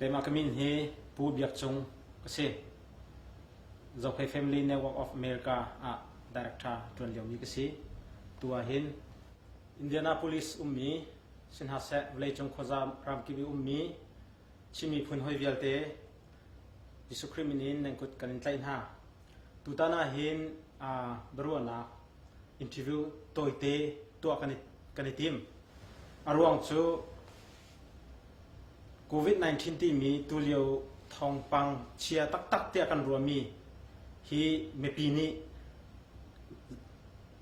Keimah ka min hi Pu Biak Cung ka si. Zophei Family Network of America ah director ṭuan liomi ka si. Tu ah hin Indianapolis ummi si hna seh vawleicung khuaza ramkip i ummi Chin miphun hawi vialte Jesuh Khrih min in nan kut kan in tlaih hna. Tutan ah hin biaruahnak interview tawite tuah kan i tim. A ruang cu COVID-19 timi tulio thawngpang chia taktak tiah kan ruahmi hi mipi nih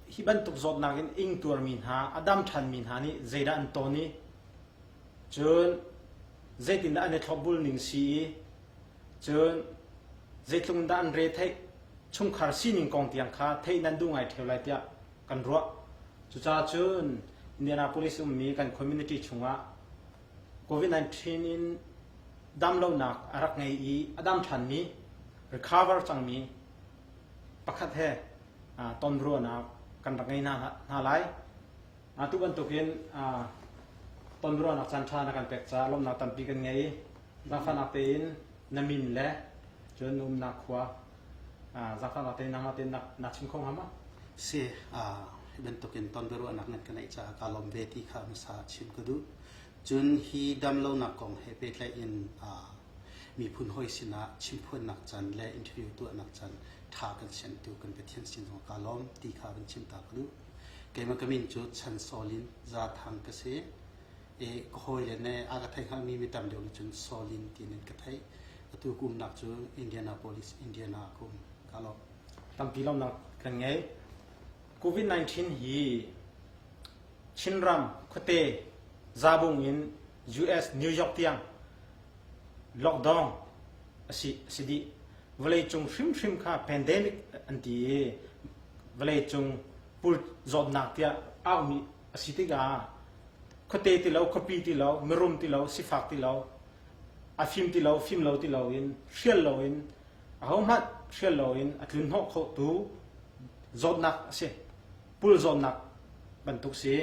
hi bantuk zawtnak in ingtuarmi hna, a dam ṭhanmi hna nih zeidah an ton i cun zeitindah an i thlopbul ning si i cun zeitluk in dah an re theih chungkhar sining kong tiang kha theih nan duh ngai ṭheo lai tiah kan ruah. Cucaah cun Indianapolis ummi kan community chungah COVID-19 in damlonak a rak ngei i a dam ṭhanmi, recover cangmi pakhat he tonruahnak kan rak ngei hna lai. Atu bantukin tonruahnak caan ṭha na kan pek caah lawmhnak tampi kan ngei. Zaangfahnak tein na min le cun na umnak khua zaangfahnak tein nangmah tein na chim kho hnga maw? Si, hi bantukin ton biaruahnak nan ka neih caah kaa lawm ve ti kha hmasa chim ka duh. Cun hi damlonak kong he pehtlaih in miphun hawi sinah chimphuannak caan le interview tuahnak caan ṭha kan siantu kan Pathian sin zong kaa lawm ti kha van chim ta ka duh. Keimah ka min cu Chan Sawlin Za Thang ka si. I ka hawile nih a ka thei hngalmi mi tam deuh nih cun Sawlin tiin an ka theih. Atu ka umnak cu Indianapolis, Indiana ka um. Kaa lawm. Tampi lawmnak kan ngei. COVID-19 hi Chinram khuate Zabung in US New York tiang lockdown a si, a si dih. Vawleicung hrimhrim kha pandemic an ti i vawleicung pul zawtnak tiah aumi a si tikah khuate ti lo, khuapi ti lo, mirum ti lo, sifak ti lo, a fim ti lo, fim lo ti lo in, hrial lo in ahohmanh hrial loin a tlun hnawh khawhtu zawtnak a si. Pul zawtnak bantuk si.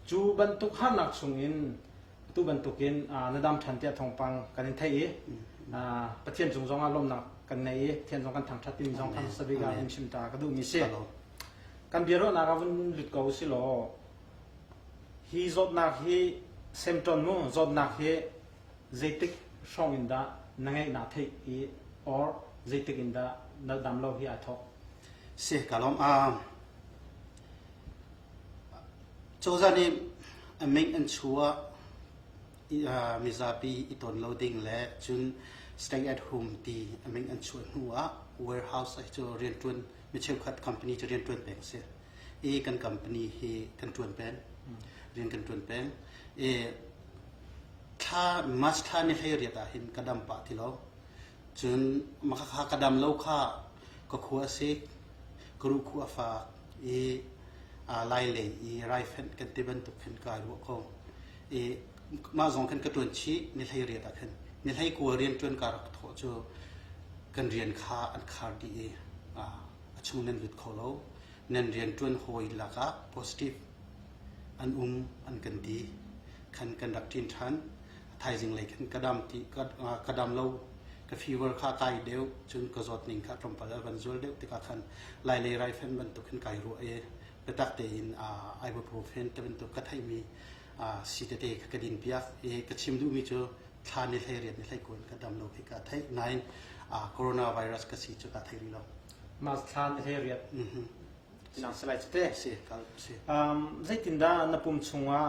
Cu bantuk harnak chungin atu bantukin na dam ṭhan tiah thawngpang kan in theih i Pathian cung zongah lawmnak kan nei i Pathian zong kan thangṭhat timi zong kha hmasa ah in chim ta ka duhmi si. Kan biaruahnak ah vun lut ko si law hi zawtnak hi symptom mu zawtnak hi zeitik hrawng in dah na ngeih naa theih i or zeitik in dah na dam lo hi aa thawk? Si ka lawm. Cozah nih a ming an chuah mizapi i ton lo ding le cun stay at home ti a ming an chuah hnu ah warehouse cu rianṭuan mi cheukhat company cu rianṭuan peng si. I kan company hi kan ṭuan peng. Rian kan ṭuan peng. I Thla March thla ni 18 ah hin ka dam pah ti lo. Cun makha ka dam lo kha ka khua a sik, ka ruhkhu a fak i lai lei i raifenh kan ti bantuk khin kai ruah ko. I mah zong khan ka ṭuan chih ni 18 ah khin. Ni 19 rian ṭuan ka rak thawh cu kan rian kha an khar dih i a chung nan lut kho lo. Nan rian ṭuan hawi lakah positive an um an kan ti. Khan kan rak ṭin ṭhan. Thaizing lei khan ka dam ti ka dam lo ka fever kha kai deuh cun ka zawt ning kha tlawmpal a van zual deuh tikah khan lai lei raifen bantuk khin kai ruah i biatak tein ibuprofen te bantuk ka theihmi si tete kha ka din piak i ka chim duhmi cu thla ni 18 ni 19 ka dam lo khi ka theih nain coronavirus ka si cu ka thei rih lo. March thla ni 18 Nang si lai cu te. Si, kal si. Zeitindah na pum chungah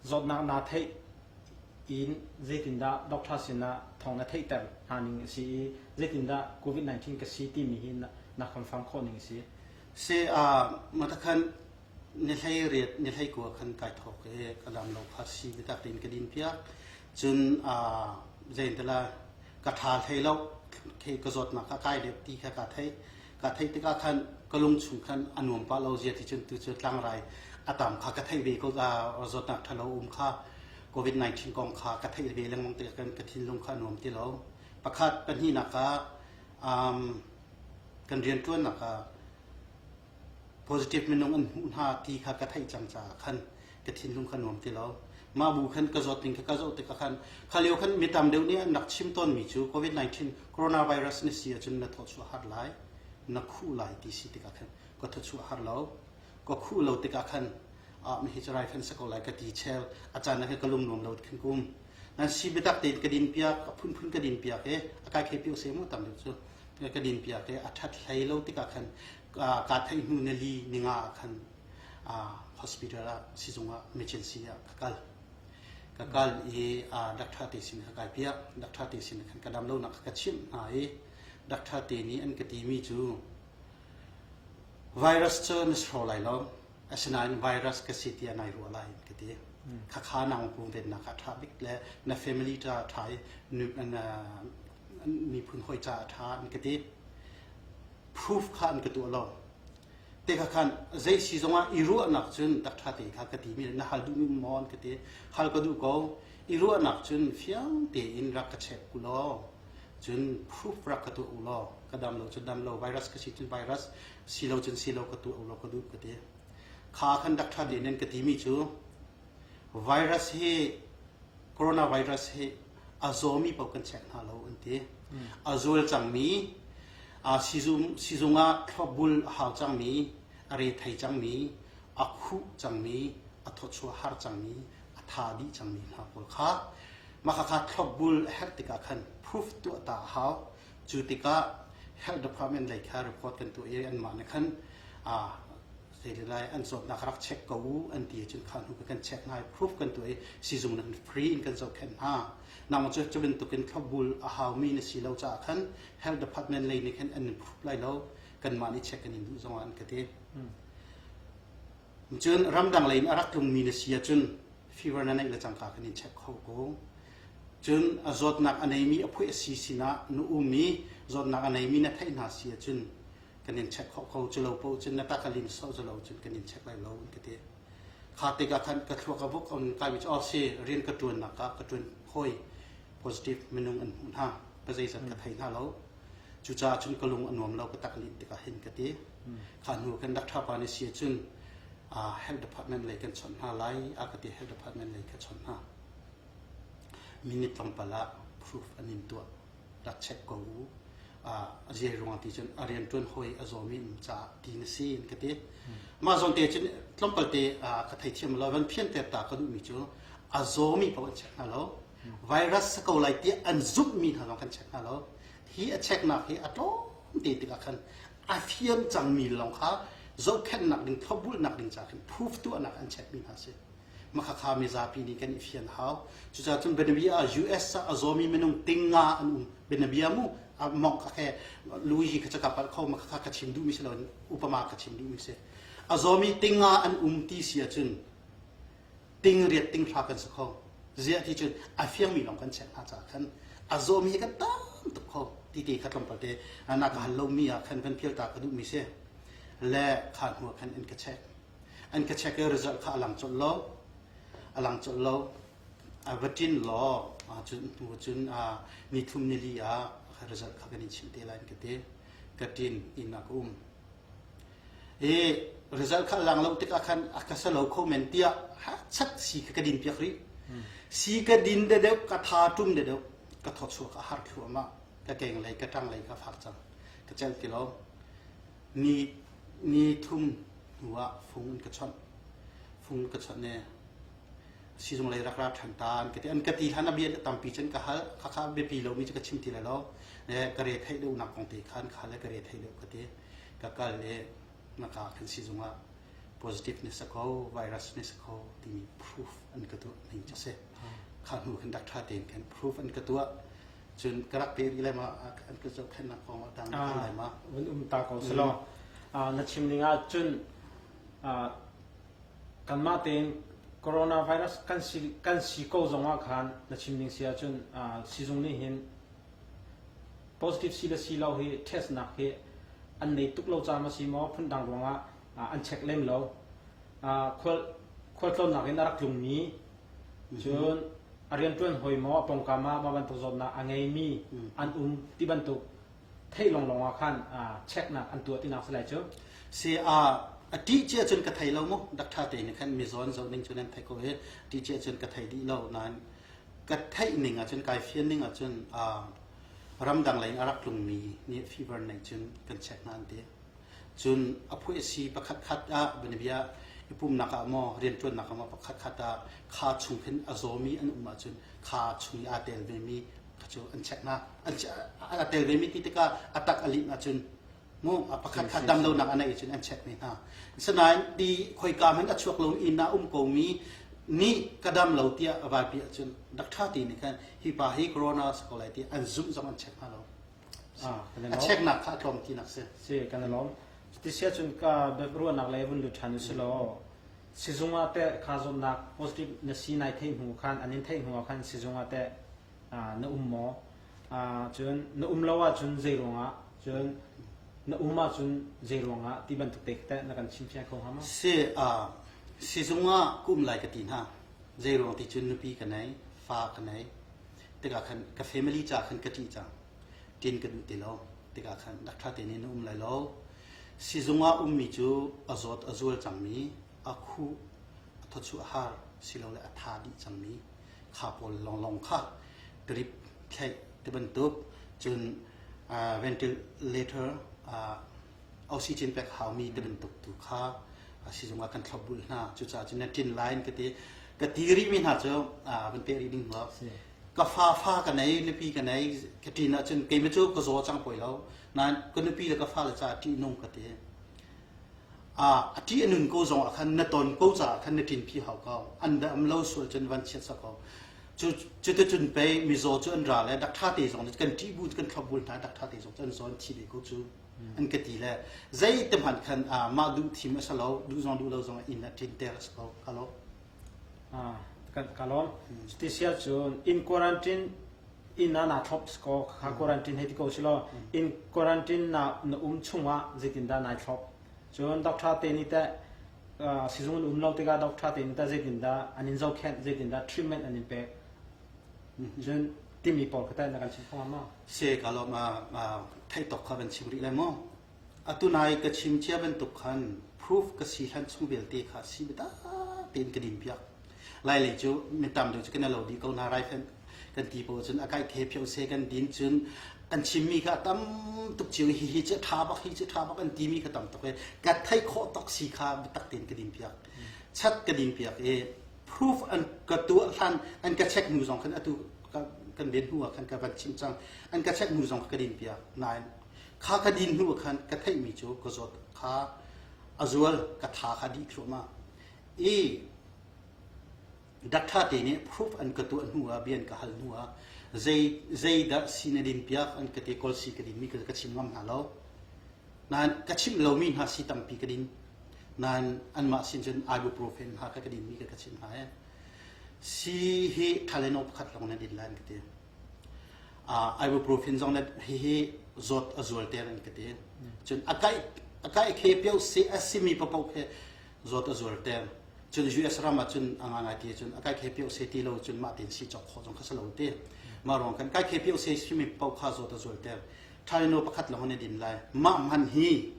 zawtnak naa theih in zeitindah doctor sinah thawng na theihter hna ning a si i zeitindah COVID-19 ka si timi hi na confirm khawh ning a si? Si, matakhan ni 18 ni 19 khan kai thawk i ka dam lo kha si biatak tein ka din piak. Cun zeintala ka ṭha hlei lo khi ka zawtnak kha kai deuh ti kha ka theih. Ka theih tikah khan ka lung chung khan a nuam pah lo zia ti cun tu cu tlangrai a tam kha ka theih ve ko zawtnak ṭhalo um kha COVID-19 kong kha ka theih ve lengmang tikah khan ka thinlung kha a nuam ti lo. Pakhat pahnihnak ah um, kan rianṭuannak ah positive minung an hmuh hna ti kha ka theih cang caah khan ka thinlung kha nuam ti lo. Mah bu khan ka zawt ning kha ka zoh tikah khan kha lio khan mi tam deuh nih an rak chim tawnmi cu COVID-19 coronavirus na si ahcun na thawchuah har lai, na khuh lai ti si tikah khan ka thawchuah har lo. Ka khuh lo tikah khan ah mi hi cu raifanh si ko lai ka ti chel a caan ah khan ka lung nuam lo khin kum. Nan si biatak tein ka din piak, a phunphun ka din piak i a kai khei piu se mu tam deuh cu ka din piak i a ṭhat hlei lo tikah khan kaa theih hnu nili ninga ah khan hospital ah sizung ah emergency ah ka kal. Ka kal i doctor te sin ka kai piak. Doctor te sin khan ka dam lonak ka chimh hna i doctor te nih an ka timi cu virus cu na si hraw lai lo. Asinain virus ka si tiah nai ruah lai ka ti. Khakha nang pumvennak ah ṭha bik le na family ca ṭha i miphun hawi ca ṭha an ka ti. Proof kha an ka tuah lo. Te kha khan zei si zongah i ruahnak cun tak ṭha te kha ka ti mi na hal duhmi maw an ka ti. Hal ka duh ko. I ruahnak cun fiang tein rak ka check u law cun proof rak ka tuah u law ka dam lo cun dam lo virus ka si cun virus si lo cun si lo ka tuah u law ka duh ka ti. Kha khan rak ṭha tein nan ka timi cu virus hi coronavirus hi a zawmi paoh kan check hna lo an ti. A zual cangmi sizung sizung ah thlopbul a hau cangmi a rethei cangmi a khuh cangmi a thawchuah har cangmi a tha dih cangmi hna pawl kha mah kha thlopbul a herh tikah khan proof tuah ta a hau. Cu tikah health department lei kha report kan tuah i anmah nih khan zeilai an zawtnak rak check ko u an ti cun kha hnu kan check hna i proof kan tuah i sizung nan free in kan zohkhenh hna. Nang cu cu bantukin thlopbul a haumi na si lo caah khan health department lei nih khan an in proof lai lo kanmah nih check kan in duh zongah an ka ti. Cun ramdang lei in a rak tlungmi na si ahcun fever na neih le cangka kan in check kho ko. Cun a zawtnak a neimi a phuih a si sinah na um i zawtnak a neimi na theih hna si ahcun kan in check khawh ko. Cu lo paoh cun na tak a lin sawh cu lo cun kan in check lai lo an ka ti. Kha tikah khan ka thluak a vuk on kai mi cu oh si rian ka ṭuannak ah ka ṭuan hawi positive minung an hmuh hna. Ka zeizat ka thei hna lo. Cucaah cun ka lung a nuam lo ka tak lin tikah hin ka ti. Kha hnu kan rak ṭha pa nih si ahcun health department lei kan chawnh hna lai a ka ti health department lei ka chawnh hna. Minute tlawmpal ah proof an in tuah rak check ko u. A zei ruang ti cun a rian ṭuan hawi a zawmi um caah ti na si an ka ti. Mah zawn te cun tlawmpal te ka theithiam lo van phianter ta ka duhmi cu a zawmi paoh an check hna lo. Virus sa ko lai tiah an zumhmi hna zong kan check hna lo. Hi a checknak hi a tlawm te tikah khan a fian cangmi lawng kha zohkhenhnak ding thlopbulnak ding ca khin proof tuahnak an checkmi hna si. Makhakha mizapi nih kan i fian hau. Cucaah cun bianabia ah US ah a zawmi minung tinga an um. Bianabia mu mong kha khe Luigi kha caka palh kho makhakha ka chim duhmi si loin upama ka chim duhmi si. A zawmi tinga an um ti si ahcun ting riat ting hra kan si kho ziah ti cun a fiangmi lawng kan check hna caah khan a zawmi hi kan tam tuk kho ti te kha tlawmpal te na ka hal lomi ah khan van phial ta ka duhmi si le kha hnu ah khan an ka check an ka check i result kha a lang colh lo a lang colh lo a va ṭin law cun hnu cun ni thum ni li ah result kha kan in chimh te lai an ka ti ka ṭin inn ah ka um I result kha a lang lo tikah khan a ka salo kho men tiah chat si ka ka din piak rih. Si ka din de deuh ka tha tum de deuh ka thawchuak a har thluahmah ka keng lei ka ṭang lei ka fak cang ka celh ti lo ni ni thum hnu ah fung in ka chawnh fung ka chawnh ne sizung lei rak ra ṭhan ta an ka ti an ka ti hlan a bia tampi cun ka hal khakha biapi lomi cu ka chim ti lai lo le ka re theih deuh nak kong te khan kha le ka re theih deuh ka ti ka kal i naka khan sizung ah positive ni sa ko virus ni sa ko timi proof an ka tuah ning cu si kha hnu khan dak ṭha tein khan proof an ka tuah cun ka rak pe rih lai ma an ka zohkhenhnak kong ah dang ka lai ma vun um ta ko selaw na chim ning ah cun kanmah tein coronavirus kan si kan si ko zong ah khan na chim ning si ahcun sizung nih hin Positive si le si lo hi test nak hi an nei tuk lo caah ma si maw phundang ruangah an check lem lo. Khual khualtlawnnak in a rak tlungmi cun a rianṭuan hawi maw a pawngkam ah mah bantuk zawtnak a ngeimi an um ti bantuk theih lawnglawng ah khan check nak an tuah tinak si lai cu. Si a. A ṭih cia cun ka thei lo mu. Dak ṭha te nih khan mizawn zoh ning cu nan theih ko hi. Ṭih cia cun ka thei dih lo nain ka theih ning ahcun kai fian ning ahcun ramdang lei in a rak tlungmi nih fever neih cun kan check hna an ti. Cun a phuah si pakhat khat ah bianabia i pumnak ah maw rianṭuannak ah maw pakhat khat ah kha chung khin a zawmi an um ahcun kha chung i aa tel vemi kha cu an check hna. An aa tel vemi ti tikah a tak a linh ahcun mu a pakhat khat dam lonak a neih cun an check mi hna. Asinain ti khoika hmanh a chuak lo inn ah um komi nih ka dam lo tiah a vaipi ahcun dak ṭha ti nih khan hi pa hi corona a si ko lai ti an zumh zong an check hna lo. A checknak kha a tlawm tinak si. Si kan i lawm. Cuti si ahcun ka ruahnak lei vun lut ṭhan u si law sizung ah teh kha zawtnak positive na si nai theih hnu khan an in theih hnu ah khan sizung ah teh na um maw? Cun na um lo ahcun zei ruangah cun na um ahcun zei ruangah ti bantuk te teh na kan chim fiang kho hnga maw? Si sizung ah ka um lai ka ti hna. Zei ruang ti cun nupi ka nei, fa ka nei. Tikah khan ka family ca khan ka ṭih cang. Ṭin ka duh ti lo. Tikah khan rak ṭha tein na um lai lo. Sizung ah ummi cu a zawt a zual cangmi, a khuh, a thawchuah har silole a tha dih cangmi kha pawl lawnglawng kha drip thlaih ti bantuk cun ventilator oxygen pek haumi ti bantuk tu kha sizung ah kan thlopbul hna. Cucaah cun na ṭin lai ka ti. Ka ti rihmi hna cu van peh rih ding lo. Ka fa fa ka nei, nupi ka nei, ka ṭin ahcun keimah cu ka zaw cang poi lo. Nain ka nupi le ka fale caah ṭihnung ka ti. A ṭih a nun ko zong ah khan na ton ko caah khan na ṭinpi hau ko. An dam lo sual cun van chiat sak ko. Cu cuticun pei mizaw cu an ra le dak ṭha te zong nih kan ṭih bu kan thlopbul hna dak ṭha te zong cu an zaw an thi ve ko cu an ka ti le zei te hmanh khan mah duh thim a si lo duh zong duh lo zong inn ah ṭin ter a si ko ka lo. Ka lawm. Cuti si ahcun in quarantine inn ah naa thlop ko kha quarantine hei ti ko si law in quarantine na na um chungah zeitindah nai thlop cun doctor te nih teh sizung in um lo tikah doctor te nih teh zeitindah an in zohkhenh zeitindah treatment an in pek cun timi pawl kha teh na kan chim kho hnga maw Se ka lawm theih tok kha van chim rih lai maw atu nai ka chim cia bantuk khan proof ka si hlan chung vialte kha si biatak tein ka din piak lai lei cu mi tam deuh cu kan lo dih ko hna raifen kan ti paoh cun a kai the phio se kan din cun an chimmi kha tam tuk cio hi hi cu tha bak hi cu tha bak an timi kha tam tuk e ka thei khawh tok si kha biatak tein ka din piak chat ka din piak e proof an ka tuah hlan an ka check hnu zong khan atu kan len hnu ah khan ka van chim cang an ka check hnu zong ka din piak nain kha ka din hnu ah khan ka theihmi cu ka zawt kha a zual ka tha kha dih thluahmah i Doctor te nih proof an ka tuah hnu ah bia an ka hal hnu ah zei zeidah si na din piak an ka ti kawl si ka din mi ka chim ngam hna lo. Nain ka chimh lomi hna si tampi ka din. Nain anmah sin cun ibuprofen hna ka ka din mi ka ka chimh hna i si hi Tylenol pakhat lawng na din lai an ka ti. Uh, ibuprofen zong na hihi zawt a zual ter an ka ti. Cun a kai a kai khe pio se a simi papoh khe zawt a zual ter. Cun US ram ah cun a ngai ti cun a kai khe pio se ti lo cun mah tin si chok khawh zong kha si lo ti. Mah ruang kan kai khe pio se simi paoh kha zawt a zual ter. Tylenol pakhat lawng na din lai. Mah man hi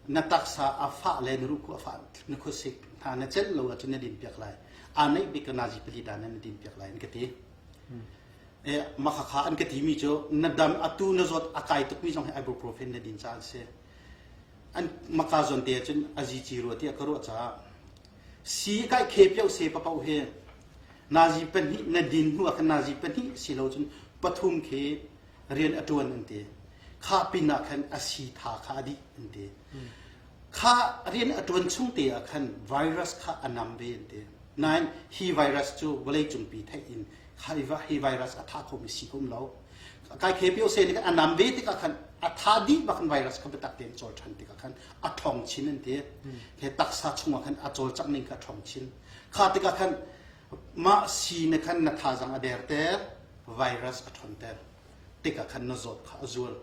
na taksa a fah le na ruhku a fah na khuasik hna na celh lo ahcun na din piak lai. Aa neih bik ka nazi pali dan na din piak lai an ka ti. E makhakha an ka timi cu na dam atu na zawt a kai tukmi zong hi ibuprofen na din caah an si. An maka zawn te ahcun a zici rua tiah ka ruah caah si kai khe pio se papoh hi nazi pahnih na din hnu ah khan nazi pahnih si lo cun pathum khi rian a ṭuan an ti. Kha pin ah khan a si tha kha a dih an ti. Kha rian a ṭuan chung te ah khan virus kha a nam ve an ti. Nain hi virus cu vawlei cungpi theih in hi virus a tha khomi si ka um lo. Kai khe pio se nih a nam ve tikah khan a tha dih bak in virus kha biatak tein cawl ṭhan tikah khan a ṭhawng chin an ti. He taksa chungah khan a cawlcangh ning kha a ṭhawng chin. Kha tikah khan mah si na khan na thazang a derter, virus a ṭhawnter tikah khan na zawt kha a zual.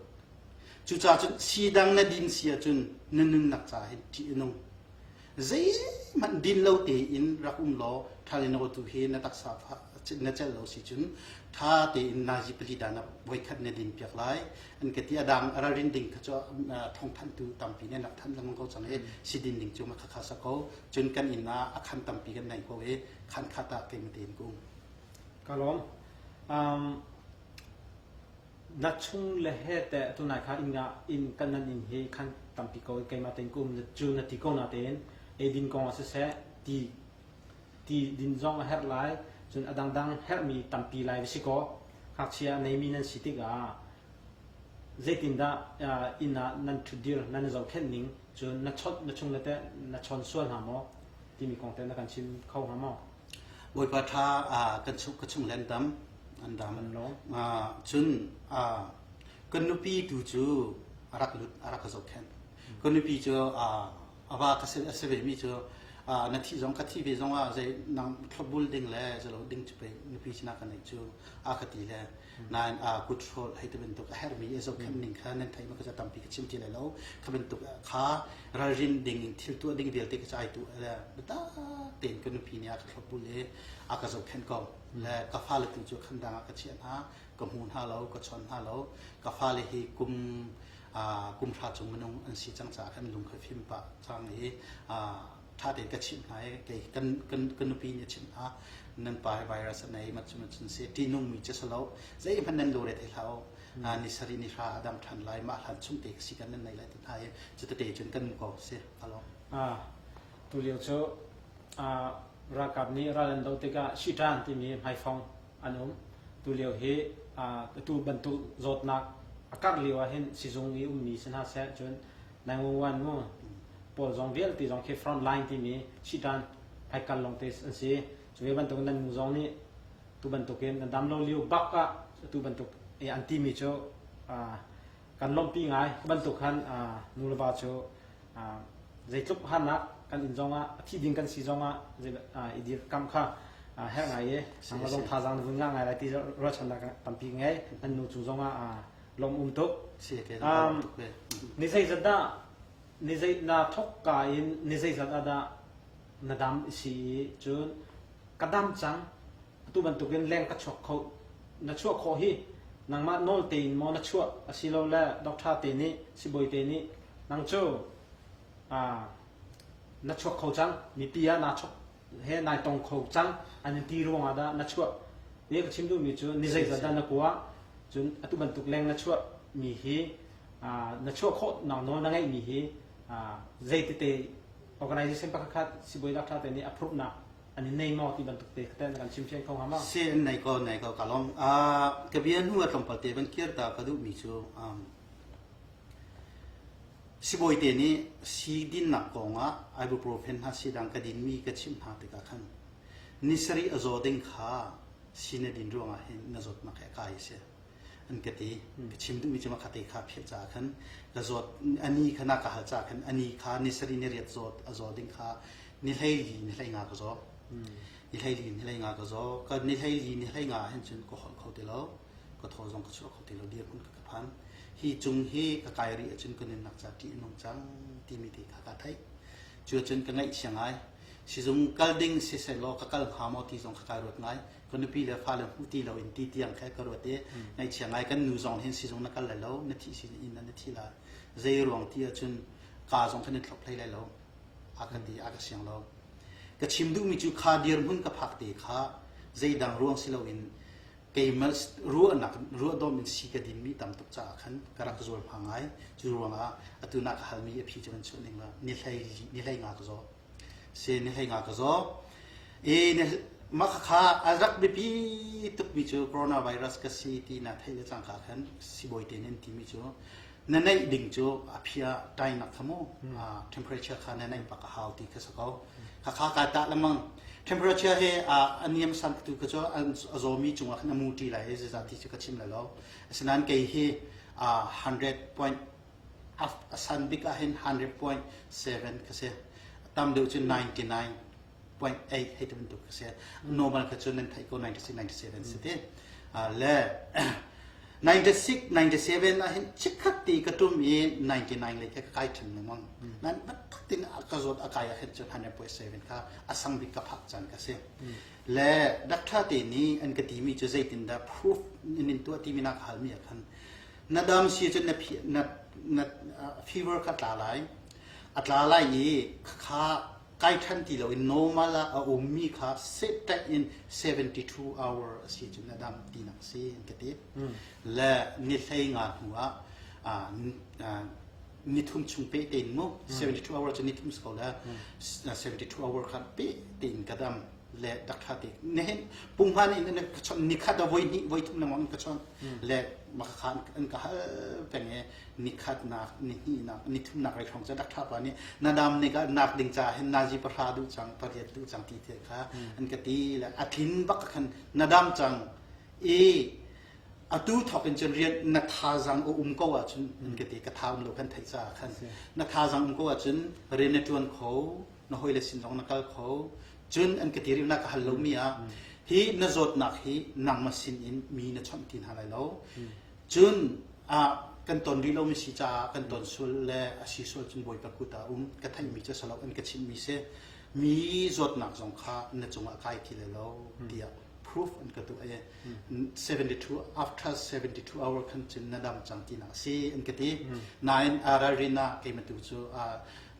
Cucaah cun sii dang na din si ahcun na nunnak caah hin ṭih a nung. Zeihmanh din lo tein rak um law Tylenol tu hi na taksa. na celh lo si cun tha tein nazi pali dan ah voikhat na din piak lai an ka ti. A dang ralrin ding kha cu thawngthanhtu tampi nih an rak thanh lengmang ko cang i si din ding cu ma khakha sa ko. Cun kan inn ah a khan tampi kan nei ko i khan khat ah keimah tein ka um. Ka lawm. Na chung le he teh tunai kha inn ah inn kan nan inn hi khan tampi ko keimah tein ka um cu na ti ko na tein eidin kong ah siseh ti ti din zong a herh lai, cun a dangdang herhmi tampi lai va si kaw ngakchia a neimi nan si tikah zeitindah inn ah nan ṭhutdir nan i zohkhenh ning, cun na chawnh na chung le teh na chawn sual hna maw timi kong teh na kan chim kho hnga maw? Bawipa ṭha kan chung ka chung le an dam an dam. Cun kan nupi tu cu a rak lut a rak ka zohkhenh. Kan nupi cu a va ka a si ve mi cu na thih zong ka thih ve zong ah zei nang thlopbul ding le zalo ding cu pe nupi sinah ka neih cu a ka ti le nain a kut hrawl hei ti bantuk a herhmi a zohkhenh ning kha nan theih ma ka tampi ka chim ti lai lo. Kha bantuk kha ralrin ding in thil tuah ding vialte ka ai tu le biatak tein ka nupi nih a ka thlopbul i a ka zohkhenh ko le ka fale tu cu khandang ah ka chiah hna, ka hmu hna lo, ka chawn hna lo. Ka fale hi kum kum hra chung minung an si cang caah kan lung kha fim pah cang i ṭha tein ka chimh hna i kei kan kan ka nupi nih a chimh hna, nan pa hi virus a nei mat cu cun si ṭihnungmi cu si lo, zeihmanh nan lure thei hlah u, ni sarih ni hra a dam ṭhan lai, mah hlan chung te ka si kan nan nei lai ti hna i cu tete cun kan mu ko si alo. Tu lio cu ralkap nih ral an doh tikah shiṭan timi hmaifong an um. Tulio hi atu bantuk zawtnak a karh lio ah hin sizung i ummi si hna seh, cun 911 mu pawl zong vialte zong khi front line timi shitan hmaikal lawngte an si. Cu ve bantuk nan nu zong nih tu bantukin nan dam lo lio bak ah tu bantuk an timi cu kan lawmhpi ngai. Bantuk khan nu le va cu zeitluk harnak kan in zongah a thi ding kan si zongah i dirkamh kha herh ngai i nangmah zong thazaang na vun ngah ngai lai ti ruahchannak tampi ngei. Nan nu cung zongah lawm um tuk. Ni zeizat dah ni zei na thok ka in ni zeizat ah dah na dam si i cun ka dam cang, atu bantukin leng ka chuak kho? Na chuah khawh hi nangmah nawl tein maw na chuah, asilole doctor te nih, sibawi te nih nang cu na chuak kho cang, mipi ah naa chok he nai tong kho cang an in ti ruangah dah na chuah? Ni ka chim duhmi cu ni zeizat dah na kua, cun atu bantuk leng na chuah mi hi na chuah khawh nak nawl na ngeih mi hi zei tete organization pakhat sibawi doctor te nih approve nak an in nei maw ti bantuk te kha na kan chimfian kho hnga maw? Si an nei ko, nei ko, ka lawm. Ka bia hnu ah tlawmpal te van kir ta ka duhmi cu sibawi te nih si dinnak kong ah ibuprofen hna si dang ka dinmi ka chimh hna tikah khan ni sarih a zaw ding kha si na din ruangah hin na zawtnak he a kai a si an ka ti. Ka chim duhmi cu mah te kha philh caah khan ka zawt ani kha na ka hal caah khan ani kha ni sarih ni riat zawt a zaw ding kha ni hlei li ni hlei nga ka zaw, ni hlei li ni hlei nga ka zaw. Ka ni hlei li ni hlei nga hin cun ka holh kho ti lo, ka thaw zong ka chuah kho ti lo dirhmun ka ka phan. Hi cung hi ka kai rih ahcun ka nunnak ca ṭih a nung cang timi te kha ka theih. Cu cun ka ngaihchia ngai. Sizung kal ding sisehlaw ka kal hnga maw ti zong kha kai ruat ngai. Ka nupi le fale hmu ti lo in ti tiang kha ka ruat i ngaihchia ngai. Kan nu zong hin sizung na kal lai lo, na thih si in na thi lai, zei ruang ti ahcun ka zong khan i thlop hlei lai lo a ka ti, a ka siang lo. Ka chim duhmi cu kha dirhmun ka phak te kha zeidang ruang si loin keimah ruahnak ruahdawm in si ka dinmi tam tuk caah khan ka rak zual hma ngai. Cu ruangah atu na ka halmi a phi cu kan chuah ning la ni hlei ni hlei nga ka zaw si, ni hlei nga ka zaw i mah kha a rak biapi tukmi cu coronavirus ka si ti na theih le cangka khan sibawi te nih an timi cu na neih ding cu a phia tainak kha mu temperature kha na neih bak a hau ti kha si ko. Kha kha kai tah lengmang. Temperature he a niam san tu kha cu a zawmi cungah khan a mu ṭi lai i zeizah ti cu ka chim lai lo. Asinain kei hi 100 point a san bik ah hin 100.7 ka si, tam deuh cu 99.8 hei ti bantuk ka si. Normal kha cu nan theih ko, 96 97 si ti le. 96, 97 ah hin chikkhat ti ka tum i 99 lei kha ka kai ṭhan lengmang. Nan taktak tin ka zawt a kai ah hin cun 100.7 kha a sang bik ka phak caan ka si. Le doctor te nih an ka timi cu zeitindah proof in in tuah timi na ka halmi ah khan na dam si cun na na na fever kha tla lai a tla lai i kha kai ṭhan ti loin normal ah a ummi kha set in 72 hour a si cun a dam tinak si an ka ti. Le ni hlei nga hnu ah nithum chung pe tein mu 72 hour cu nithum si ko le 72 hour kha pe tein ka dam le dakṭha te nihin punghan in ka chawnh nikhat a voi hnih voi thum lengmang in ka chawnh le makha an ka hal peng i nikhatnak nihnihnak nithumnak rei hrawng cu rak ṭha pa nih na dam nik ah nak ding ca hin nazi pahra duh cang pariat duh cang ti te kha an ka ti le a thin bak khan na dam cang i atu thok in cun rian na thazang a um ko ahcun an ka ti ka tha um lo kan theih caah khan na thazang um ko ahcun rian na ṭuan kho na hawile sin zong na kal kho cun an ka ti rih na ka hal lomi ah hi na zawtnak hi nangmah sin in mi na chawnh ti hna lai lo Cun ah kan ton rih lomi si caah kan ton sual le a si sual cun Bawipa kut ah um ka theihmi cu salo an ka chimhmi si mi zawtnak zong kha na cungah kai ti lai lo tiah proof an ka tuah i 72 after 72 hour khan cun na dam cang tinak a si an ka ti nain ralrin ah keimah tu cu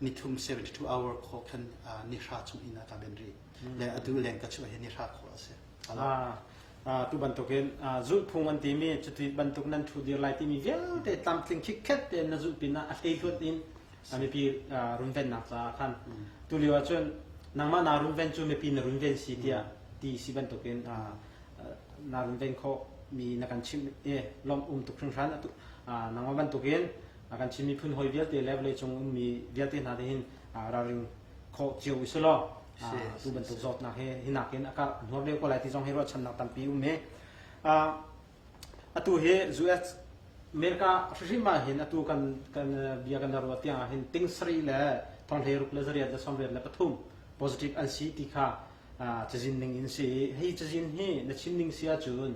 nithum 72 hour khawh khan ni hra chung in a ka ben rih le atu leng ka chuah hi ni hra khawh a si. Tu bantukin zulhphung an timi cuti bantuk nan thu dir lai timi vialte tlamtling khikkhet tein na zulh pinah a hleihluat in mipi runvennak caah khan tu lio ahcun nangmah naa runven cu mipi na runven si tiah ti si bantukin naa runven khawh mi na kan chimh i lawmh um tuk hringhran nangmah bantukin kan Chin miphun hawi vialte le vawleicung ummi vialte hna te hin ralring khawh cio u silaw tu bantuk zawtnak hi hi nakin a karh hnuar deuh ko lai ti zong hi ruahchannak tampi um hi atu hi US America hrimhrim ah hin atu kan kan bia kan ruah tiang ah hin ting sarih le thong hlei ruk le zariat le sawmriat le pathum positive an si ti kha cazin ning in si hi cazin hi na chim ning si ahcun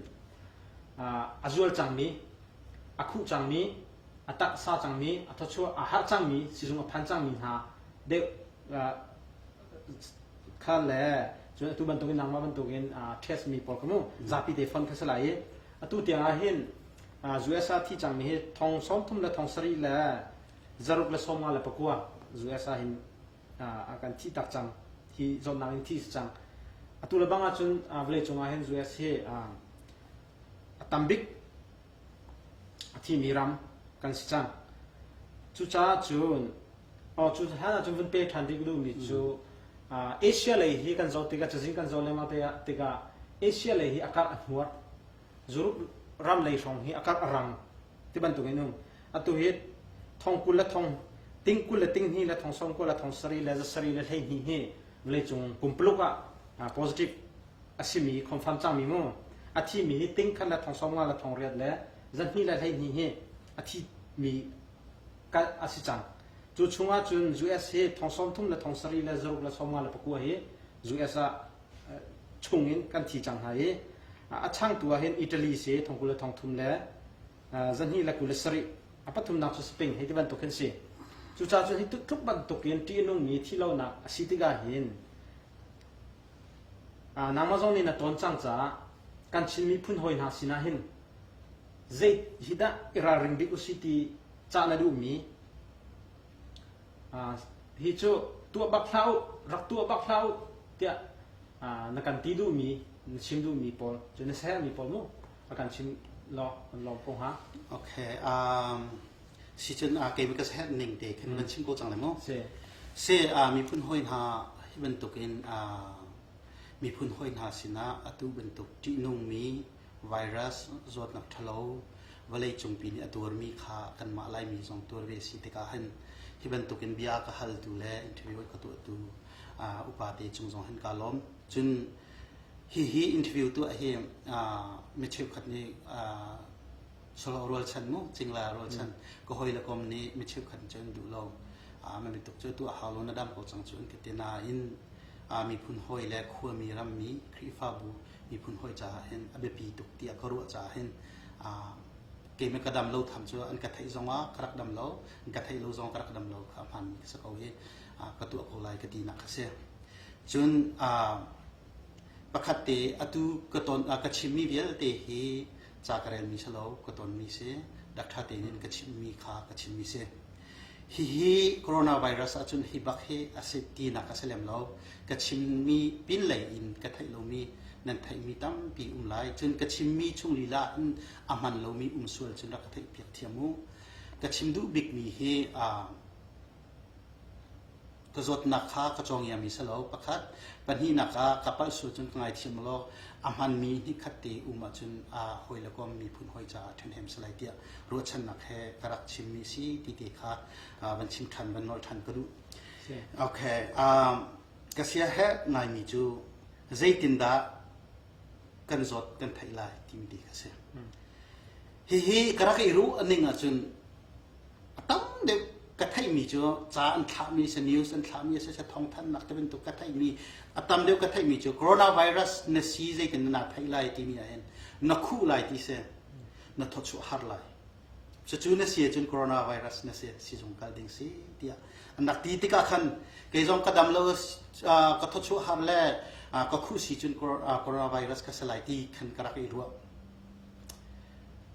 a zual cangmi a khuh cangmi a taksa cangmi a thawchuah a harh cangmi sizung a phan cangmi hna deuh kha le cun atu bantukin nangmah bantukin test mi pawl kha mu zapi te fon kha si lai i atu tiang ah hin US ah thi cangmi hi thong 30 le thong sarih le zaruk le 50 le pakua US ah hin a kan thi tak cang hi zawtnak in thi si cang atu le bang ahcun vawlei cung ah hin US hi a tam bik a thimi ram kan si cang cucaah cun Aw cu hlan ahcun vun pe ṭhan rih ka duhmi cu Asia lei hi kan zoh tikah cazin kan zoh lengmang tikah Asia lei hi a karh a hmuar. Europe ram lei hrawng hi a karh a rang ti bantuk in um. Atu hi thong 20 le thong ting 20 le ting hnih le thong sawm kua le thong sarih le zasarih le 12 hi vawleicung pumpuluk ah positive a simi confirm cangmi mu. A thimi hi ting khat le thong sawm nga le thong riat le zahnih le 12 hi a thimi kalh a si cang. Cu chungah cun US hi thong 30 le thong sarih le zaruk le 50 le pakua hi US ah chung in kan thi cang hna i a changtu ah hin Italy si thong 20 le thong thum le zahnih le 27 a pathumnak cu Spain hei ti bantuk hin si. Cucaah cun hi tluk bantuk in ṭih a nungmi thihlonak a si tikah hin nangmah zong nih na tawn cang caah kan Chin miphun hawi hna sinah hin zei hi dah i ralring bik usih ti cah na duhmi hi cu tuah bak hlah u rak tuah bak hlah u tiah na kan ti duhmi na chim duhmi pawl cu na sermi pawl mu a kan chim law kan lawm ko hnga Okay um si cun a kei ka herh ning te khan van chim ko cang le mu si se miphun hoi hna hi bantukin miphun hoi hna sinah atu bantuk ṭihnungmi virus zawtnak ṭhalo vawleicungpi nih a tuarmi kha kanmah Laimi zong tuar ve si tikah hin hi bantukin bia ka haltu le interview ka tuahtu upa te cung zong hin kaa lawm. Cun hihi interview tuah hi mi cheukhat nih solo rualchan mu cingla rualchan ka hawi le kom nih mi cheukhat nih cun duh lo ma mituk cu tuah hau lo na dam ko cang cu an ka ti nain miphun hawi le khuami rammi Khrihfabu miphun hawi caah hin a biapi tuk tiah ka ruah caah hin. Keimah ka dam lo tham cu an ka theih zongah ka rak dam lo, an ka theih lo zong ka rak dam lo kha hmaanmi ka si ko i ka tuah ko lai ka tinak kha si. Cun pakhat te atu ka ton ka chimmi vialte hi ca ka relmi si lo, ka tonmi si. Doctor te nih ka chimmi kha ka chimmi si. Hihi coronavirus ahcun hi bak hi a si tinak a si lem lo. Ka chimmi pinlei in ka theih lomi nan theihmi tampi um lai. Cun ka chimmi chung lila in a hman lomi um sual cun rak ka theihpiak thiam u. Ka chim duh bikmi hi ka zawtnak kha ka cawngiami si lo pakhat pahnihnak ah ka palh sual cun ka ngaithiam law a hmanmi hnihkhat te um ahcun a hawi le kom miphun hawi caah ṭhenhem si lai tiah ruahchannak he ka rak chimmi si ti te kha van chim ṭhan van nawl ṭhan ka duh. Okay, um, ka sia he ngaimi cu zeitindah kan zawt kan theih lai timi te kha si. Hihi ka rak i ruh ning ahcun A tam deuh ka theihmi cu ca an thlahmi si, news an thlahmi si, thawngthanhnak te bantuk ka theihmi a tam deuh ka theihmi cu coronavirus na si zeitin na theih lai timi ahhin na khuh lai ti si, na thawchuah har lai. Cucu na si ahcun coronavirus na si, sizung kal ding si tiah an rak ti tikah khan kei zong ka dam lo ka thawchuah har le ka khuh si cun coronavirus ka si lai ti khan ka rak i ruah.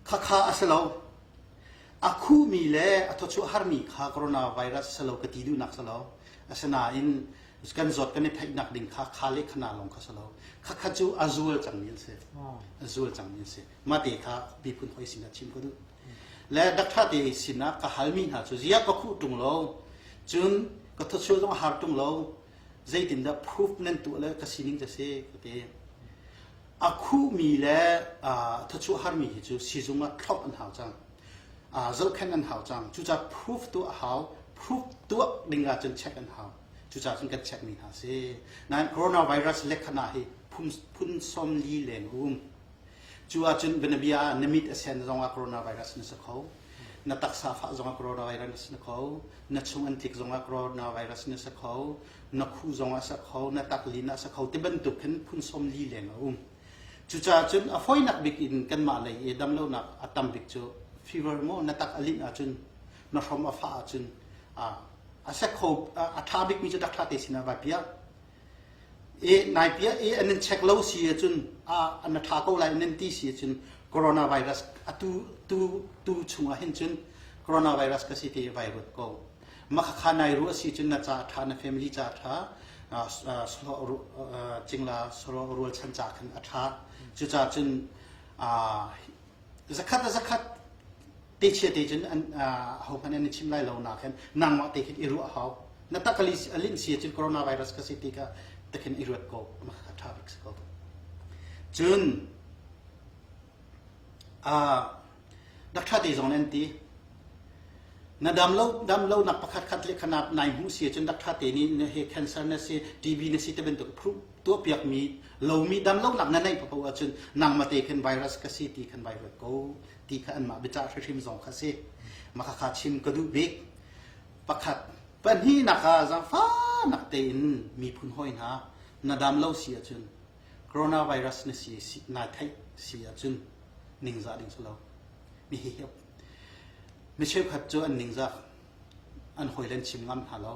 Khakha a si lo. A khuhmi le a thawchuah harmi kha coronavirus a si lo ka ti duhnak si lo. Asinain kan zawt kan i theihnak ding kha kha le khana lawng kha si lo. Khakha cu a zual cangmi an si. A zual cangmi an si. Mate kha miphun hoi sinah chim ka duh. Le doctor te sinah ka halmi hna cu ziah ka khuh ṭung lo. Cun ka thawchuah zong a har ṭung lo. Zeitindah proof nan tuah le ka sining cu si ka ti. A khuhmi le thawchuah harmi hi cu sizung ah thlop an hau cang. Zohkhenh an hau cang. Cucaah proof tuah a hau. Proof tuah ding ahcun check an hau. Cucaah cun kan checkmi hna si. Nain coronavirus lekhana hi phun, phun 40 leng a um. Cu ahcun bianabia ah na mit a sen zongah coronavirus na si kho. Na taksa fah zongah coronavirus na si kho. Na chung an tlik zongah coronavirus na si kho. Na khuh zong a sa kho, na taklin a sa kho ti bantuk khin phun 40 leng a um. Cucaah cun a fawinak bik in kanmah lei i damlonak a tam bik cu fever maw na tak a linh ahcun na hrom a fah ahcun a sek kho a ṭha bikmi cu dak ṭha te sinah vai piah. E nai piah e an in check lo si ahcun a na ṭha ko lai nan ti si ahcun coronavirus atu tu tu chungah hin cun coronavirus ka si ti vai ruat ko. Makhakha nai ruah si cun na ca a ṭha, na family ca a ṭha, cingla solo rualchan ca khan a ṭha. Cucaah cun zakhat a zakhat te chia te cun ahohmanh an i chim lai lo na khan nangmah te khin i ruah hau. Na tak a linh si cun coronavirus ka si ti ka te khin i ruat ko. Makhakha ṭha bik si ko. Cun Dak ṭha te zong nan ti. Na dam lo dam lo nak pakhat khat le khanap nai hmuh si ahcun dak ṭha te nih na he cancer na si TB na si te bantuk phu tuah piak mi lomi dam lo nak na neih paoh ahcun nangmah te khan virus ka si ti khan vai ruat ko ti kha anmah biacah hrihrim zong kha si. Maka kha chim ka duh bik. Pakhat pahnihnak ah zaangfahnak tein miphun hawi hna na dam lo si ahcun coronavirus na si naa theih si ahcun ningzah ding si lo. Mi hi mi cheukhat cu an ningzah an hawile an chim ngam hna lo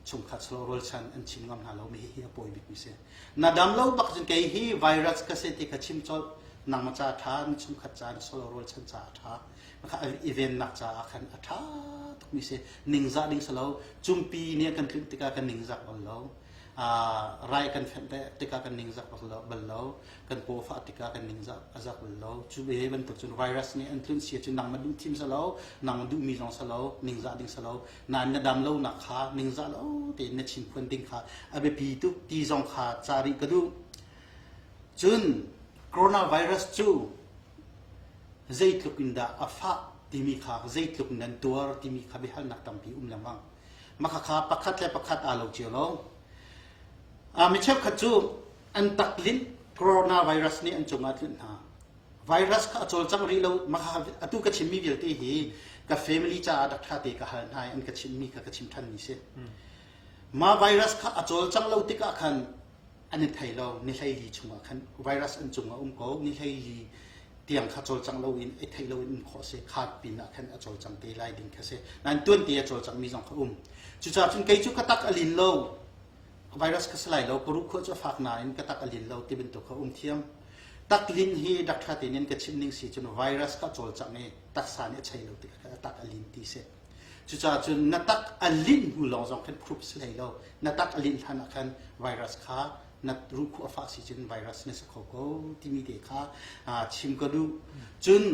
chungkhat silo rualchan an chim ngam hna lo mi hi a pawi bik mi si na dam lo bak cun kei hi virus ka si ti kha chim colh nangmah ca tha na chungkhat ca na solo rualchan ca a tha kha i vennak caah khan a tha tuk mi si ningzah ding si lo cumpi nih kan tlunh tikah kan ningzak bal lo rai kan fenh tikah kan ningzak bal lo kan paw fah tikah kan ningzak a zak bal lo cu ve bantuk cun virus nih an tlun si cun nangmah duh thim sa lo nangmah duhmi zong sa lo ningzah ding sa lo nain na dam lo nak kha ningzah lo tein na chin phuan ding kha a biapi tuk ti zong kha ca rih ka duh cun coronavirus cu zeitluk in dah a fah timi kha zeitluk nan tuar timi kha biahalnak tampi um lengmang maka kha pakhat le pakhat aa lo cio lo mi cheukhat cu an taklinh coronavirus nih an cungah tlunh hna virus kha a cawlcang rih lo maka atu ka chimmi vialte hi ka family caah dak te ka hal hna i an ka chimmi kha ka chim thanmi si ma virus kha a cawlcang lo tikah khan an i thei lo ni 14 chungah khan virus an cungah um ko ni 14. tiang kha cawlcang loin i theih loin um khawh si kha pin ah khan a cawlcang te lai ding kha si nain tuan te a cawlcang mi zong kha um cucaah cun kei cu ka tak a lin lo virus ka si lai lo ka ruh khua cu a fak nain ka tak a lin lo ti bantuk kha um thiam tak lin hi doctor te nin ka chim ning si cun virus kha cawlcang i taksa nih a chei lo tik ah tak a lin ti si cucaah cun na tak a linh hnu lawng zong khan proof si hlei lo na tak a linh hlan ah khan virus kha na ruhkhu a fah si cun virus na si kho ko timi te kha chim ka duh cun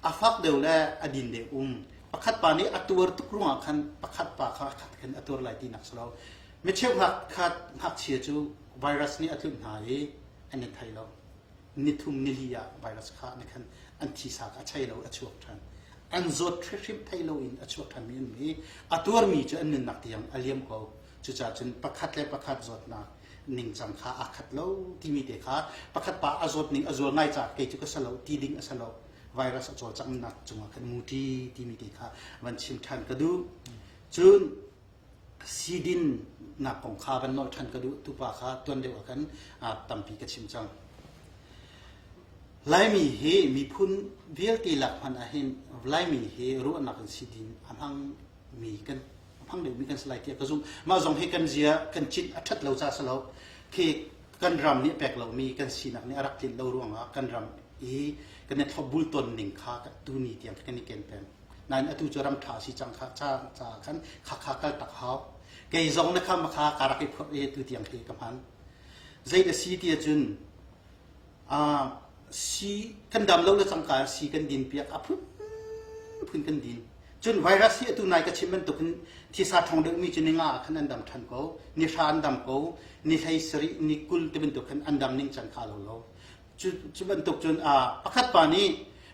a fak deuh le a din deuh um pakhat pa nih a tuar tuk ruangah khan pakhat pa kha khat khan a tuar lai ti nak si lo micheu ngakhat ngakchia cu virus nih a tlunh hna i an i thei lo nithum nili ah virus kha nih khan an thisa kha a chei lo a chuak ṭhan an zawt hrimhrim thei lo in a chuak ṭhanmi an mi a tuarmi cu an nunnak tiang a liam ko cucaah cun pakhat le pakhat zawtnak ningcang kha aa khat lo timi te kha pakhat pa a zawt ning a zual ngai caah kei cu ka si lo ti ding a si lo virus a cawlcanghnak cungah khan muṭi timi te kha van chim ṭhan ka duh cun sidin nak kong kha van nolh ṭhan ka duh tupa kha tuan deuh ah khan tampi ka chim cang Laimi hi miphun vialte lak hmanh ahhin Laimi hi ruahnak in sidin a hmang mi kan hmang deuhmi kan si lai tiah ka zumh. Mah zong hi kan zia kan cinh a ṭhat lo ca si lo. Khi kan ram nih pek lomi kan sinak nih a rak tlinh lo ruangah kan ram i kan i thlopbul ton ning kha tuni tiang kan i ken peng. Nain atu cu ram ṭha si cang kha ca ca khan kha kha kal tak hau. Kei zong na kha kha ka rak i phurh i tu tiang hi ka hman. Zei na si ti ahcun si kan dam lo le cangka si kan din piak a phun phun kan din cun virus hi atu nai ka chim bantukin thisa ṭhawng deuhmi cu ni nga ah khan an dam ṭhan ko ni hra an dam ko ni hlei sarih ni 20 ti bantuk khan an dam ning can kha lo lo cu cu bantuk cun pakhat pa nih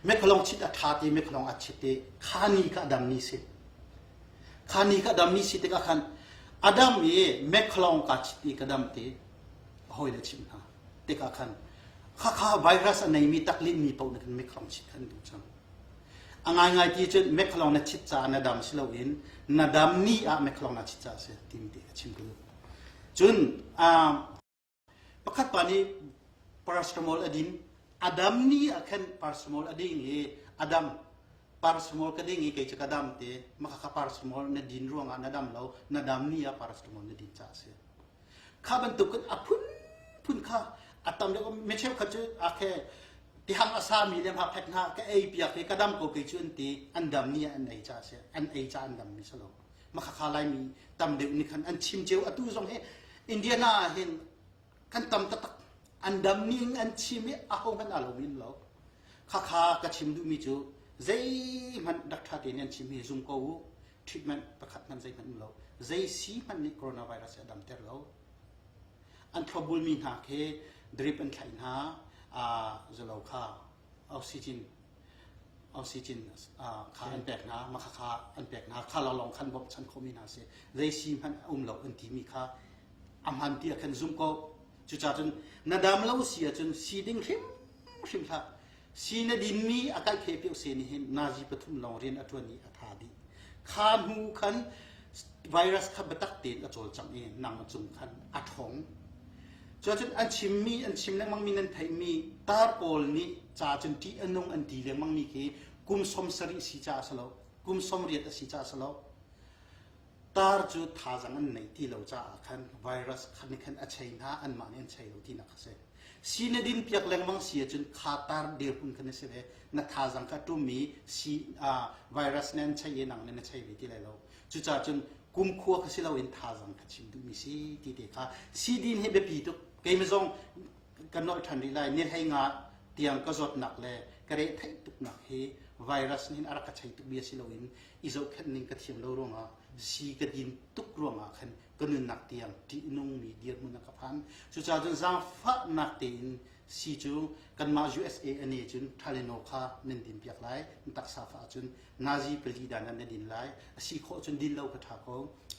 mekhalong chit a ṭha ti mekhalong a chit ti kha ni kha a dam ni si kha ni kha a dam ni si tikah khan a dam i mekhalong ka chit i ka dam ti hawi le chim hna tikah khan khakha virus a neimi taklinmi paoh na kan mekhalong chit khan duh cang a ngaingai ti cun mekhalong na chit caah na dam si loin na dam ni ah mekhalong na chit caah si timi te a chim ka duh cun pakhat pa nih paracetamol a din a dam ni ah khan paracetamol a ding i a dam paracetamol ka ding i kei cu ka dam te maka kha paracetamol na din ruangah na dam lo na dam ni ah paracetamol na din caah si Kha bantuk in a phunphun kha a tam deuh mi cheukhat cu a khe tihang a sami le hma phek hna ka ei piak i ka dam ko kei cu an ti an dam ni an ei ca si an ei ca an dam mi si lo makhakha laimi tam deuh nih khan an chim cio atu zong hi Indiana ah hin kan tam taktak an dam ning an chim i aho hmanh aa lo min lo khakha ka chim duhmi cu zeihmanh rak ṭha tein an chim hi zum ko u treatment pakhat hmanh zeihmanh um lo zei sii hmanh nih coronavirus hi a damter lo an thlopbulmi hna khi drip an thlaih hna zalo kha oxygen oxygen kha an pek hna makha kha an pek hna kha lawnglawng khan bawmhchan khomi hna si zei sii hmanh a um lo an timi kha a hman ti ah khan zum ko cucaah cun na dam lo si ahcun sii ding hrimhrim hlah Si na dinmi a kaih khe pio se nih hin nazi pathum lawng rian a ṭuan i a tha dih. Kha hnu khan virus kha biatak tein a cawlcang i nang cung khan a ṭhawng. Cuacun an chimmi an chim lengmangmi nan theihmi tar pawl nih ca cun ṭih a nung an ti lengmangmi khi kum som sarih si caah a si lo, kum som riat a si caah a si lo. Tar cu thazang an neih ti lo caah khan virus khan nih khan a chei hna anmah nih an chei lo tinak a si. Si na din piak lengmang si ahcun kha tar dirhmun khan na si ve. Na thazang kha ṭum i si virus nih an chei i nang nih na chei ve ti lai lo. Cucaah cun kumkhua kha si loin thazang kha chim duhmi si ti te kha si din hi biapi tuk. Keimah zong ka nolh ṭhan rih lai. Ni hlei nga tiang ka zawtnak le ka retheih tuknak hi virus nih hin a rak ka chei tukmi a si loin i zohkhenh ning ka thiam lo ruangah si ka din tuk ruangah khan ka nunnak tiang ṭihnungmi dirhmun a ka phan. Cucaah cun zaangfahnak tein si cu kanmah USA ane cun Tylenol kha nan din piak lai. Na taksa fah ahcun nazi pali dan ah na din lai. A si khawh cun din lo ka ṭha ko.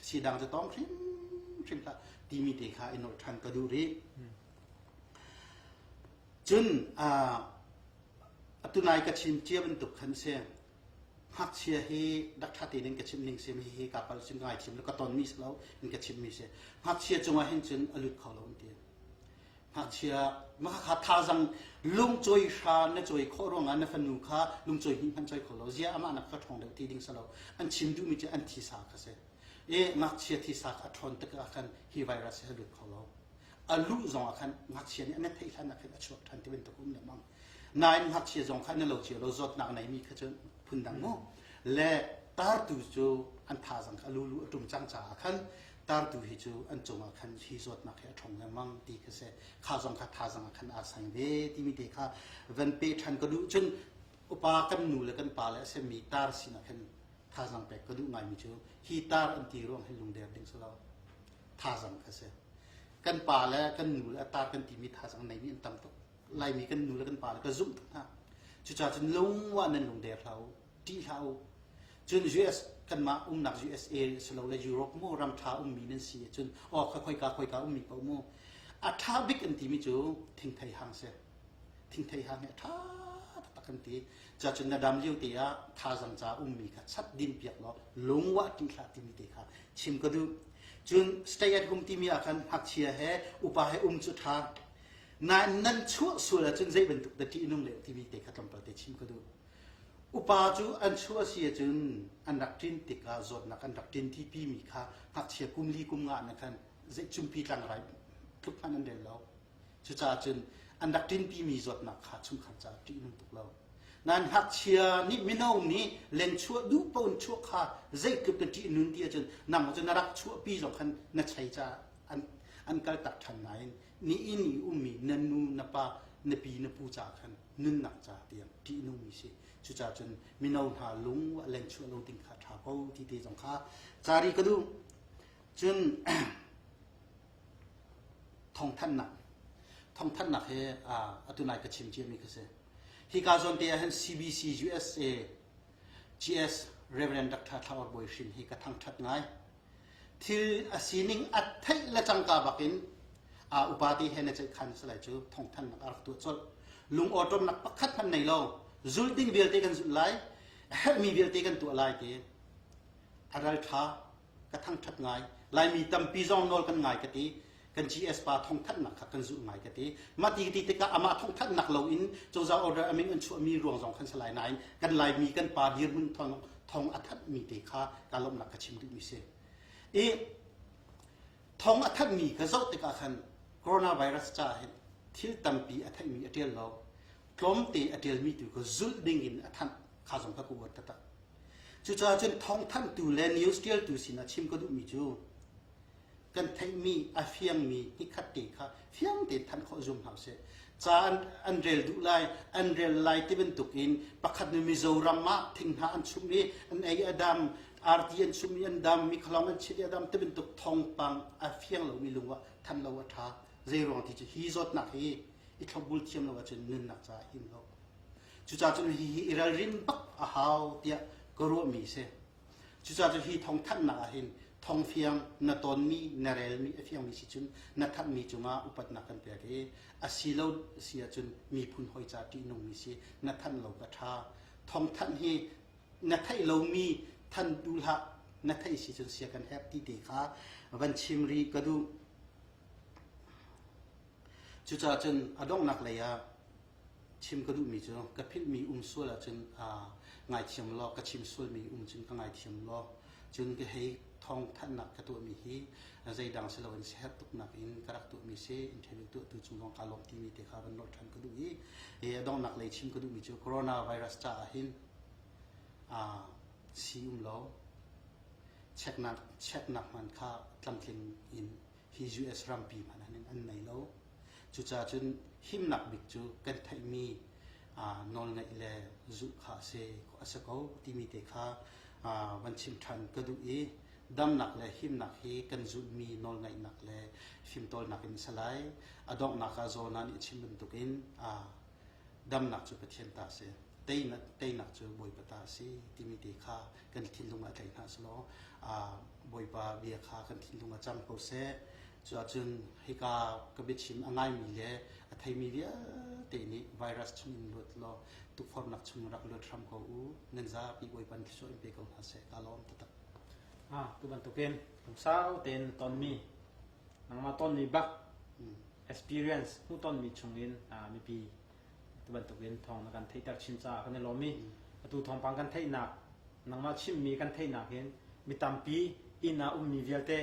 Si dang cu tawng hrimhrim hlah timi te kha i nolh ṭhan ka duh rih. Cun atu nai ka chim cia bantuk khan si. Ngakchia hi rak ṭha tein in ka chimh ning si hihi ka pal sim ka ngaithiam lo ka tonmi si lo in ka chimmi si. Ngakchia cungah hin cun a lut kho lo an ti. Ngakchia makha thazang lungcawi hra na cawi khawh ruangah na fanu kha lungcawi hnih hmanh cawi kho lo zia amah nak ka ṭhawng deuh ti ding si lo an chim duhmi cu an thisa kha si i ngakchia thisa kha a ṭhawn tik ah khan hi virus hi a lut kho lo a luh zong ah khan ngakchia nih an theih hlan ah khan a chuak ṭhan ti bantuk um lengmang nain ngakchia zong kha na lo cio lo zawtnak neimi kha cu phundang mu le tartu cu an thazang kha a lulu a ṭum cang caah khan tartu hi cu an cungah khan hi zawtnak hi a ṭhawng lengmang ti kha si kha zong kha thazang ah khan aa sang ve timi te kha van pe ṭhan ka duh cun upa kan nu le kan pa le a semi tar sinah khan thazang pek ka duh ngaimi cu hi tar an ti ruang hi lungder ding si lo thazang kha si kan pa le kan nu le a tar kan timi thazang neimi an tam tuk laimi kan nu le kan pa le ka zumh tuk hna cucaah cun lungwa nan lungder hlah u ṭih hlah u. Cun US kanmah umnak USA silole Europe mu ram ṭha ummi nan si cun aw kha khoika khoika ummi paoh mu a ṭha bik an timi cu thingthei hang si. Thingthei hang hi a ṭha taktak kan ti. Ca cun na dam lio te ah thazang ca ummi kha chat din piak law lungwah ṭih hlah timi te kha chim ka duh. Cun stay at home timi ah khan ngakchia he upa he um cu ṭha. Nain nan chuah sual ahcun zei bantuk dah ṭih nung le timi te kha tlawmpal te chim ka duh. Upa cu an chuah a si ahcun an rak ṭin tikah zawtnak an rak ṭin timi kha ngakchia kum li kum nga na khan zeicumpi tlangrai tluk hmanh an rel lo. Cucaah cun an rak ṭinpimi zawtnak kha chungkhar caah ṭihnung tuk lo. Nain ngakchia nih mino nih lenchuah duh paoh in chuah kha zeitluk na ṭihnun ti ahcun nang cu na rak chuahpi zong khan na chei caah an, an kaltak ṭhan nain nihin i ummi na nu na pa na pi na pu caah khan nunnak ca tiang ṭihnungmi si cucaah cun mino hna lung a len chuah lo ding kha ṭha ko ti te zong kha cari ka duh cun thawngthanhnak thawngthanhnak he atu nai ka chim ciami kha si hika zawn te ah hin CBC USA GS Reverend Dr. Thlaor Bawi Hrin hi ka thangṭhat ngai thil a sining a theih le cangka bakin a upate he na ceihkhan si lai cu thawngthanhnak a rak tuah colh lung awṭawmnak pakhat hmanh nei lo zulh ding vialte kan zulh lai a herhmi vialte kan tuah lai ti a ral ṭha ka thangṭhat ngai laimi tampi zong nawl kan ngai ka ti kan GS pa thawngthanhnak kha kan zulh ngai ka ti mah ti ti tikah amah thawngthanhnak loin cozah order aming an chuahmi ruang zong khan si lai nain kan laimi kan pa dirhmun thong thong a thanhmi te kha ka lawmhnak ka chim duhmi si i thong a thanhmi ka zoh tikah khan coronavirus ca hin thil tampi a theihmi a ṭial lo tlawmte a ṭialmi tu ka zulh ding in a thanh kha zong ka ka uar taktak cucaah cun thawngthanhtu le news ṭialtu sinah chim ka duhmi cu kan theihmi a fiangmi hnikhat te kha fiang tein thanh khawh zum hna usih. Ca an, an rel duh lai, an rel lai ti bantuk in pakhat nu Mizoram ah thing hna an chumh i an ei a dam, arti an chumh i an dam, mikhalong an chit i a dam ti bantuk thawngpang a fiang lomi lung ah than lo a ṭha. Zei ruang ti cu hi zawtnak hi i thlopbul thiam lo ahcun nunnak caah him lo. Cucaah cun hihi i ralrin bak a hau tiah ka ruahmi si. Cucaah cu hi thawngthanhnak ah hin thawngfiang na tonmi na relmi a fiangmi si cun na thanhmi cungah upatnak kan pek i a si lo si ahcun miphun hawi ca ṭihnungmi si na thanh lo ka ṭha. Thawngthanh hi na theih lomi than duh hlah na theih si cun sia kan herh ti te kha van chim rih ka duh. Cucaah cun a donghnak lei ah Chim ka duhmi cu ka philhmi um sual ahcun ngaithiam law ka chim sualmi um cun ka ngaithiam law cun ka hei thawngthanhnak ka tuahmi hi zeidang si loin siaherh tuknak in ka rak tuahmi si interview tuahtu cung zong kaa lawm timi te kha van nolh ṭhan ka duh i hi a donghnak lei chim ka duhmi cu coronavirus caah hin si um lo checknak checknak hman kha tlamtling in hi US rampi hmanh ah an nei lo. Cucaah cun himnak bik cu kan theihmi nawlngaih le zulh kha a si, a si ko timi te kha van chim ṭhan ka duh i damnak le himnak hi kan zulhmi nawlngaihnak le fimtawlnak in a si lai. A donghnak ah Jonah nih a chim bantukin damnak cu Pathian ta a si. Teinak, teinak cu Bawipa ta a si timi te kha kan thinlung ah tlaih hna selaw Bawipa bia kha kan thinlung ah cang ko seh. Cuahcun hika ka biachim a ngaimi le a theimi vialte nih virus chung in luat law tukforhnak chung rak luat hram ko u. Nan zapi Bawipa nih thluachuah in pe ko hna seh. Ka lawm taktak. Ah, tu bantukin lungsau tein tonmi nangmah tonmi bak. Experience hmuhtonmi chungin mipi tu bantukin thawng na kan theihter chin caah kan i lawm i atu thawngpang kan theihnak nangmah chimmi kan theihnak hin mi tampi inn ah ummi vialte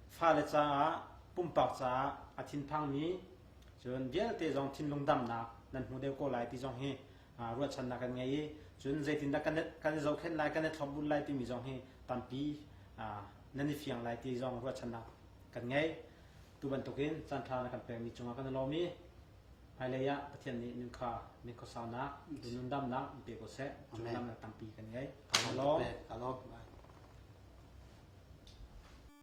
fale caah pumpak caah a thinphangmi cun vialte zong thinlung damnak nan hmu deuh ko lai ti zong hi ruahchannak kan ngei i cun zeitindah kan kan i zohkhenh lai kan i thlopbul lai timi zong hi tampi nan i fiang lai ti zong ruahchannak kan ngei. Tu bantukin caanṭha na kan pekmi cungah kan i lawm i hmailei ah Pathian nih nun kha min khuasaunak, nundamnak in pe ko seh. Cunglam tampi kan ngei. Ka lawm. Ka lawm.